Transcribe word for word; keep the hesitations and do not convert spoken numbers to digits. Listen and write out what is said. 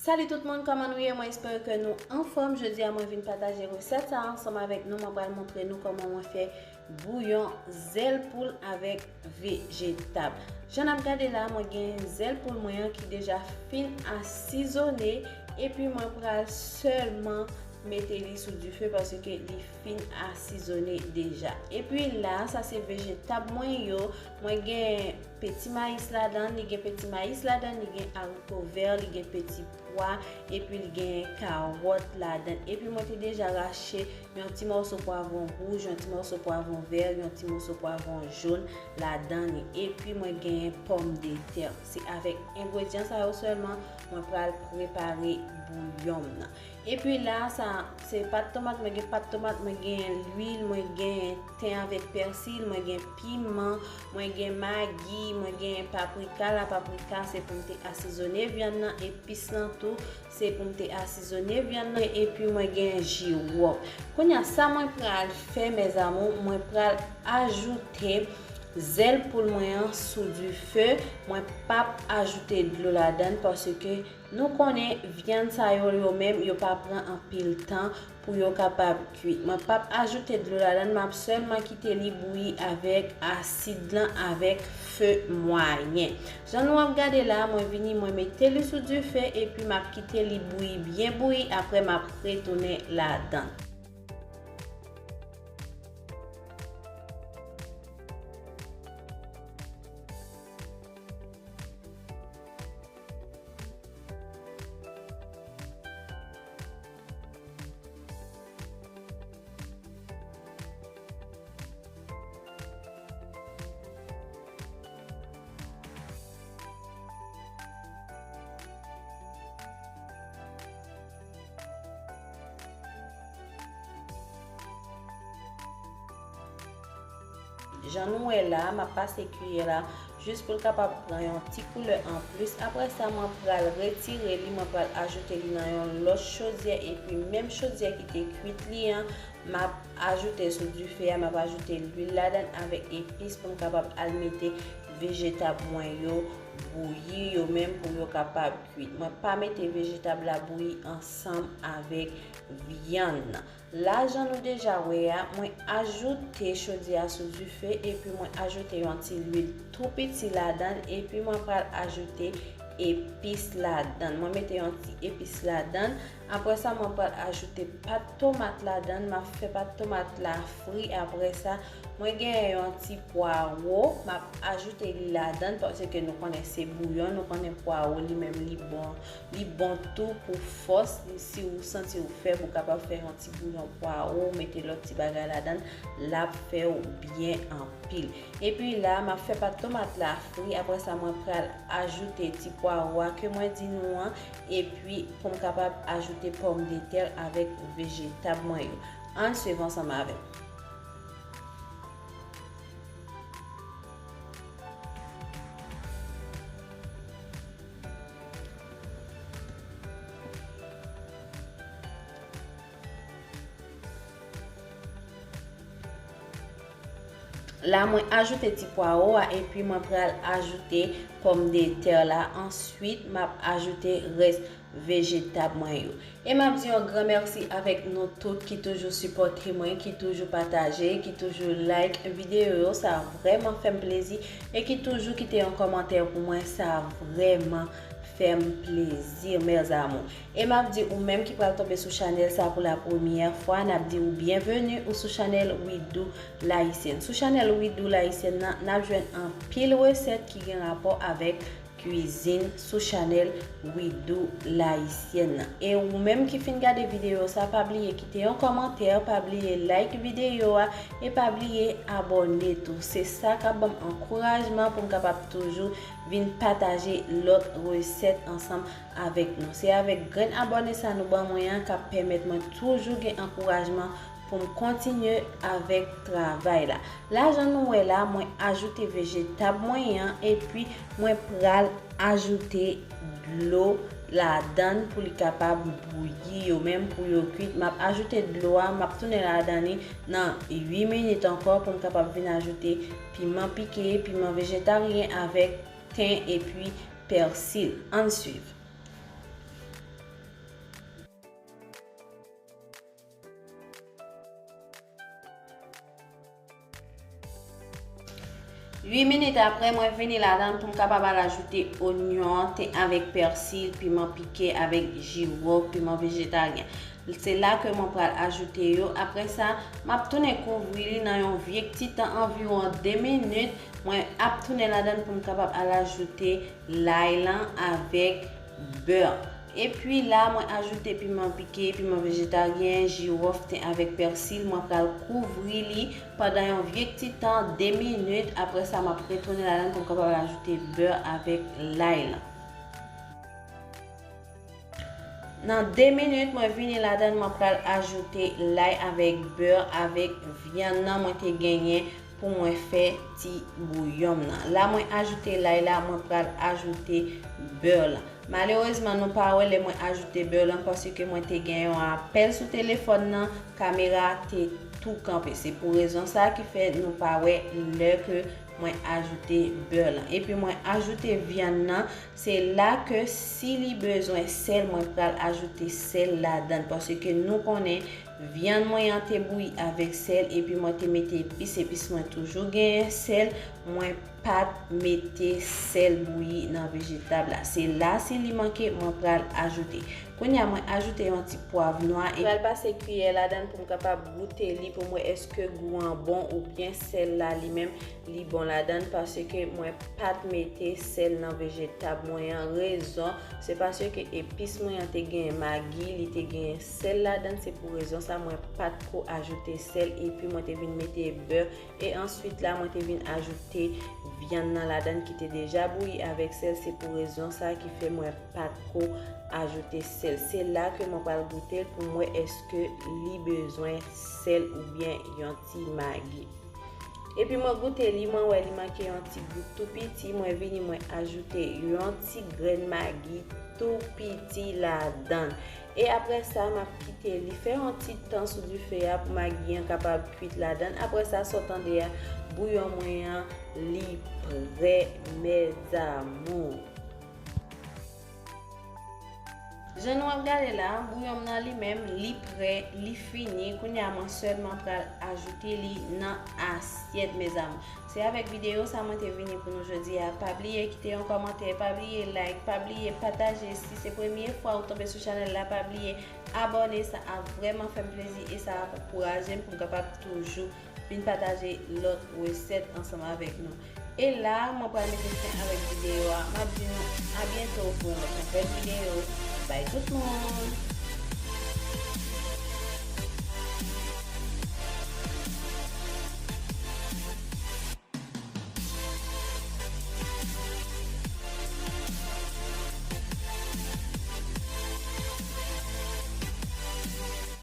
Salut tout moun, kòman nou ye? Mwen espere ke nou anfòm. Jodi a mwen vin pataje resèt sa ansanm avèk nou. Mwen pral montre nou kòman mwen fè bouyon zèl poul avèk vejetab. Jan n ap gade la, mwen gen zèl poul mwen an ki deja fin asizone, epi mwen pral sèlman mete li sou dife paske li fin asizone deja. Epi la, sa se vejetab mwen yo. Mwen gen peti mayis ladan, li gen peti mayis ladan, li gen ariko vè, li gen peti pwa, epi li gen kawòt ladan. Epi mwen te deja rache yon ti mòso pwavwon wouj, yon ti mòso pwavwon vè, yon ti mòso pwavwon jòn ladan li. Epi mwen gen pòmdetè. Se avèk engredyan sa yo sèlman mwen pral prepare bouyon m nan. Epi la, sa, se pat tomat, mwen gen pat tomat, mwen gen lwil, mwen gen ten avèk pèsi, mwen gen piman, mwen gen magi, mwen gen paprika. La paprika, se pou m te asezone vyann nan, epis lan tou, se pou m te asezone vyann nan, epi mwen gen jiwòf. Kounye a, sa mwen pral fè, mes amours, mwen pral ajoute zèl poul mwen an sou dife. Mwen p ap ajoute dlo ladan l paske nou konnen vyann sa yo, yo menm, yo pa pran anpil tan pou yo kapab kwit. Mwen p ap ajoute dlo ladan l, m ap sèlman kite li bouyi avèk asid lan avèk fe mwayen. Jan nou ap gade la, mwen vini, mwen mete li sou dife, epi m ap kite li bouyi, byen bouyi, apre m ap retounen ladan l. Jan nou wè la, m ap pase kiyè la jis pou l kapab pran yon ti koulè anplis. Apre sa, mwen pral retire li, mwen pral ajoute li nan yon lòt chodyè, epi menm chodyè ki te kwit li an, m ap ajoute sou dife a, m ap ajoute lwil ladan l avèk epis pou m kapab al mete vejetab mwen yo bouyi yo menm pou yo kapab kwit. Mwen pa mete vejetab la bouyi ansanm avèk vyann nan. La, jan nou deja wè a, mwen ajoute chodyè a sou dife, epi mwen ajoute yon ti lwil tou piti ladan l, epi mwen pral ajoute epis ladan l. Mwen mete yon ti epis ladan l. Apre sa, mwen pral ajoute pat tomat ladan l. M ap fè pat tomat la fri. Apre sa, mwen genyen yon ti pwawo. M ap ajoute li ladan l, paske nou konnen se bouyon, nou konnen pwawo li menm li bon. Li bon tou pou fòs, li, si ou santi ou fèb, ou kapab fè yon ti bouyon pwawo, ou mete lòt ti bagay ladan l, l ap fè w byen anpil. Epi la, m ap fè pat tomat la fri, apre sa, mwen pral ajoute ti pwawo a ke mwen di nou an, epi pou m kapab ajoute pòmdetè avèk vejetab mwen yo. Ann swiv ansanm avè m. La, mwen ajoute ti pwawo a, epi mwen pral ajoute pòmdetè la. Answit, m ap ajoute rès vejetab mwen yo. E m ap di yon gran mèsi avèk nou tout ki toujou sipòte mwen, ki toujou pataje, ki toujou like videyo yo. Sa vrèman fè m plezi. E ki toujou kite yon kòmantè pou mwen. Sa vrèman fè m plezi, mes amours. E m ap di ou menm ki pral tonbe sou chanèl sa pou la premyè fwa, n ap di ou byenveni ou sou chanèl Widou Layisyèn. Sou chanèl Widou Layisyèn nan, n ap jwenn anpil resèt ki gen rapò avèk kwizin sou chanèl Widou Layisyèn nan. E ou menm ki fin gade videyo sa, pa bliye kite yon kòmantè, pa bliye like videyo a, e pa bliye abòne tou. Se sa k ap ban m ankourajman pou m kapab toujou vin pataje lòt resèt ansanm avèk nou. Se avèk grenn abòne sa nou ban mwen an k ap pèmèt mwen toujou gen ankourajman pou m kontinye avèk travay la. La, jan nou wè la, mwen ajoute vejetab mwen an, epi mwen pral ajoute dlo ladan l pou li kapab bouyi yo menm pou yo kwit. M ap ajoute dlo a, m ap tounen ladan li nan uit minit ankò pou m kapab vin ajoute piman pike, piman vejetaryen avèk ten epi pèsi. Ann swiv. Uit minit apre, mwen vini ladan pou m kapab al ajoute onyon an, ten avèk pèsi, piman pike avèk jiwòf, piman vejetaryen. Se la ke mwen pral ajoute yo. Apre sa, m ap tounen kouvri li nan yon vye ti tan, anviwon de minit. Mwen ap tounen ladan pou m kapab al ajoute lay lan avèk bè. Epi la, mwen ajoute piman pike, piman vejetaryen, jiwòf, ten avèk pèsi. Mwen pral kouvri li pandan yon vye ti tan, de minit. Apre sa, m ap retounen ladan pou m kapab ajoute bè avèk lay lan. Nan de minit, mwen vini ladan, mwen pral ajoute lay avèk bè, avèk vyann nan mwen te genyen pou mwen fè ti bouyon m nan. La, mwen ajoute lay la, mwen pral ajoute bè lan. Malerezman, nou pa wè lè mwen ajoute bè lan, paske mwen te gen yon apèl sou telefòn nan, kamera te tou kanpe. Se pou rezon sa ki fè nou pa wè lè ke mwen ajoute bè lan. Epi mwen ajoute vyann nan. Se la ke si li bezwen sèl, mwen pral ajoute sèl ladan, paske nou konnen vyann mwen an te bouyi avèk sèl, epi mwen te mete epis, epis mwen toujou genyen sèl, mwen pa t mete sèl bouyi nan vejetab la. Se la, si li manke, mwen pral ajoute. Kounye a, mwen ajoute yon ti pwav nwa e pral pase kiyè ladan pou m kapab goute li, pou m wè èske gou an bon oubyen sèl la li menm li bon ladan, paske mwen pa t mete sèl nan vejetab mwen an. Rezon, se paske epis mwen an te gen magi, li te gen sèl ladan, se pou rezon sa mwen pa t ko ajoute sèl, epi mwen te vin mete bè, e answit la mwen te vin ajoute vyann nan ladan ki te deja bouyi avèk sèl, se pou rezon sa ki fè mwen pa t ko ajoute sèl. Se la ke mwen pral goute l pou m wè èske li bezwen sèl oubyen yon ti magi. Epi mwen goute li, mwen wè li manke yon ti gout tou piti, mwen vini mwen ajoute yon ti grenn magi tou piti ladan. E apre sa, m ap kite li fè yon ti tan sou dife a pou magi an kapab kwit ladan. Apre sa, sa w tande a, bouyon mwen an, li prè, mes amours. Jan nou ap gade la, bouyon m nan li menm, li prè, li fini. Kounye a, mwen sèlman pral ajoute li nan asyèt, mes amours. Se avèk videyo sa mwen te vini pou nou jodi a. Pa bliye kite yon kòmantè, pa bliye like, pa bliye pataje. Si se premye fwa ou tonbe sou chanèl la, pa bliye abòne. Sa ap vrèman fè m plezi e sa ap ankouraje m pou m kapab toujou vin pataje lòt resèt ansanm avèk nou. E la, mwen pral mete fen avèk videyo a. M ap di nou a byento pou yon lòt nouvèl videyo. Bay tout moun!